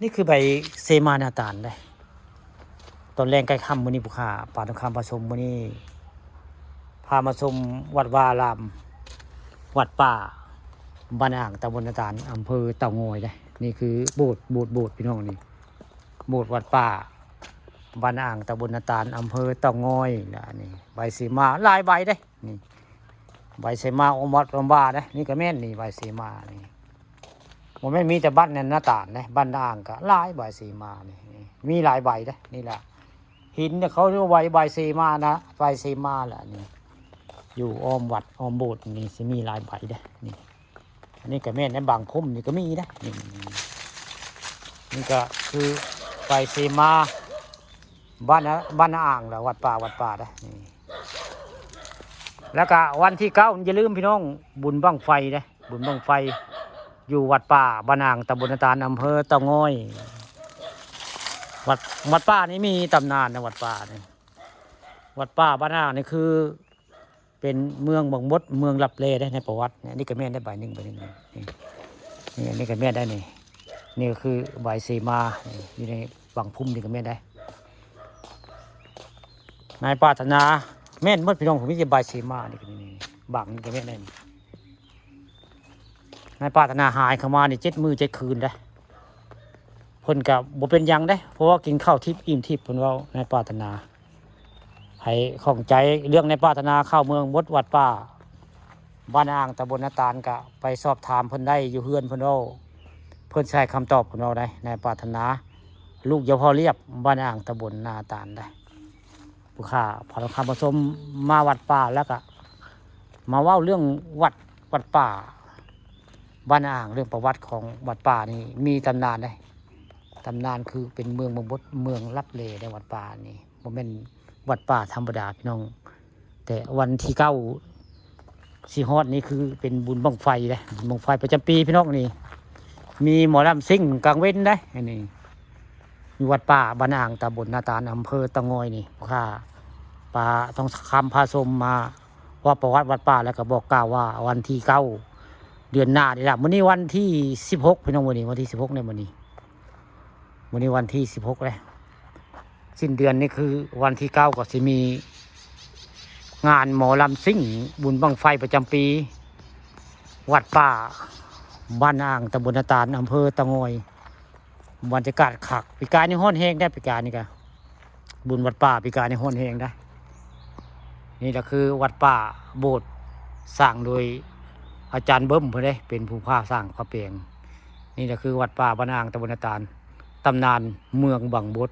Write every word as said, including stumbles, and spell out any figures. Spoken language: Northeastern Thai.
นี่คือใบเสมานาตาลเด้ ตอนแลงใกล้ค่ำมื้อนี้ ผู้ข้า ป่าทองคำพาชม มื้อนี้ พามาชมวัดวาอาราม วัดป่า บ้านอ่าง ตำบลนาตาล อำเภอเต่างอยเด้ นี่คือโบสถ์ โบสถ์ โบสถ์ พี่น้องนี่ โบสถ์วัดป่า บ้านอ่าง ตำบลนาตาล อำเภอเต่างอย และนี่ ใบเสมา หลายใบเด้ นี่ ใบเสมา อมวัดอมวาเด้ นี่ก็แม่น นี่ ใบเสมา นี่ บ่แม่นมีแต่บ้านนาตาลเด้ บ้านอ่างก็หลาย ใบเสมา นี่ มีหลายใบเด้ นี่แหละ หินเนี่ยเขาเรียกว่าใบ ใบเสมานะ ใบเสมาแหละนี่ อยู่อ้อมวัดอ้อมโบสถ์นี่สิมีหลายใบเด้ นี่ อันนี้ก็แม่น ในบางพุ่มนี่ก็มีเด้ นี่ นี่ก็คือใบเสมา บ้านนะ บ้านนาอ่างแหละ วัดป่า วัดป่าเด้ นี่ แล้วก็วันที่เก้าอย่าลืมพี่น้อง บุญบั้งไฟเด้ บุญบั้งไฟ อยู่วัดป่า บ้านอ่าง ตำบลนาตาล อำเภอเต่างอย วัด วัดป่านี่มีตำนานนะ วัดป่านี่ วัดป่า บ้านอ่างนี่คือ เป็นเมืองบังบด เมืองลับแลเด้ ในประวัติเนี่ย นี่ก็แม่นได้ ใบหนึ่ง ใบหนึ่ง นี่ นี่ อันนี้ก็แม่นได้ นี่ นี่ก็คือใบเสมา นี่ อยู่ในบางพุ่มนี่ก็แม่นได้ นายปรารถนา แม่นหมดพี่น้อง ผมมีแต่ใบเสมา นี่ก็นี่ นี่ บางนี่ก็แม่นได้ นี่ นายปรารถนาหายเข้ามานี่ เจ็ดมื้อเจ็ดคืนเด้ เพิ่นก็บ่เป็นหยังเด้ เพราะว่ากินข้าวทิพย์อิ่มทิพย์ เพิ่นเว้า นายปรารถนา ไผข้องใจเรื่องนายปรารถนา เข้าเมืองบด วัดป่า บ้านอ่าง ตำบลนาตาล ก็ไปสอบถามเพิ่นได้ อยู่เฮือนเพิ่นเว้า เพิ่นสิให้คำตอบเพิ่นเว้าได้ นายปรารถนา ลูกเจ้าพ่อเรียบ บ้านอ่าง ตำบลนาตาลได้ ผู้ข้า พาทองคำพาชม มาวัดป่า แล้วก็มาเว้าเรื่องวัด วัดป่า บ้านอ่าง เรื่องประวัติของวัดป่านี่มีตำนานเด้ ตำนานคือเป็นเมืองบังบด เมืองลับแลเด้ วัดป่านี่ บ่แม่นวัดป่าธรรมดาพี่น้อง แต่วันที่เก้าสิฮอดนี่คือเป็นบุญบั้งไฟเด้ บุญบั้งไฟประจำปีพี่น้องนี่ มีหมอลำซิ่งกลางเว็นเด้ อันนี้ อยู่วัดป่า บ้านอ่าง ตำบลนาตาล อำเภอเต่างอยนี่ ผู้ข้า พาทองคำพาชมมาเว้าประวัติวัดป่า แล้วก็บอกกล่าวว่าวันที่เก้าเดือนหน้านี่ล่ะ มื้อนี้วันที่สิบหกพี่น้อง มื้อนี้วันที่สิบหกเนี่ย มื้อนี้ มื้อนี้วันที่สิบหกเลย สิ้นเดือนนี่คือวันที่เก้าก็สิมีงานหมอลำซิ่ง บุญบั้งไฟประจำปี วัดป่า บ้านอ่าง ตำบลนาตาล อำเภอเต่างอย บรรยากาศคัก ปีกายนี่ฮ้อนแฮงได้ ปีกายนี่ก็ บุญวัดป่าปีกายนี่ฮ้อนแฮงได้ นี่ก็คือวัดป่า โบสถ์สร้างโดยอาจารย์เบิ้มเพิ่นเด้ เป็นผู้พาสร้างพาแปลง นี่ก็คือวัดป่าบ้านอ่าง ตำบลนาตาล ตำนานเมืองบังบด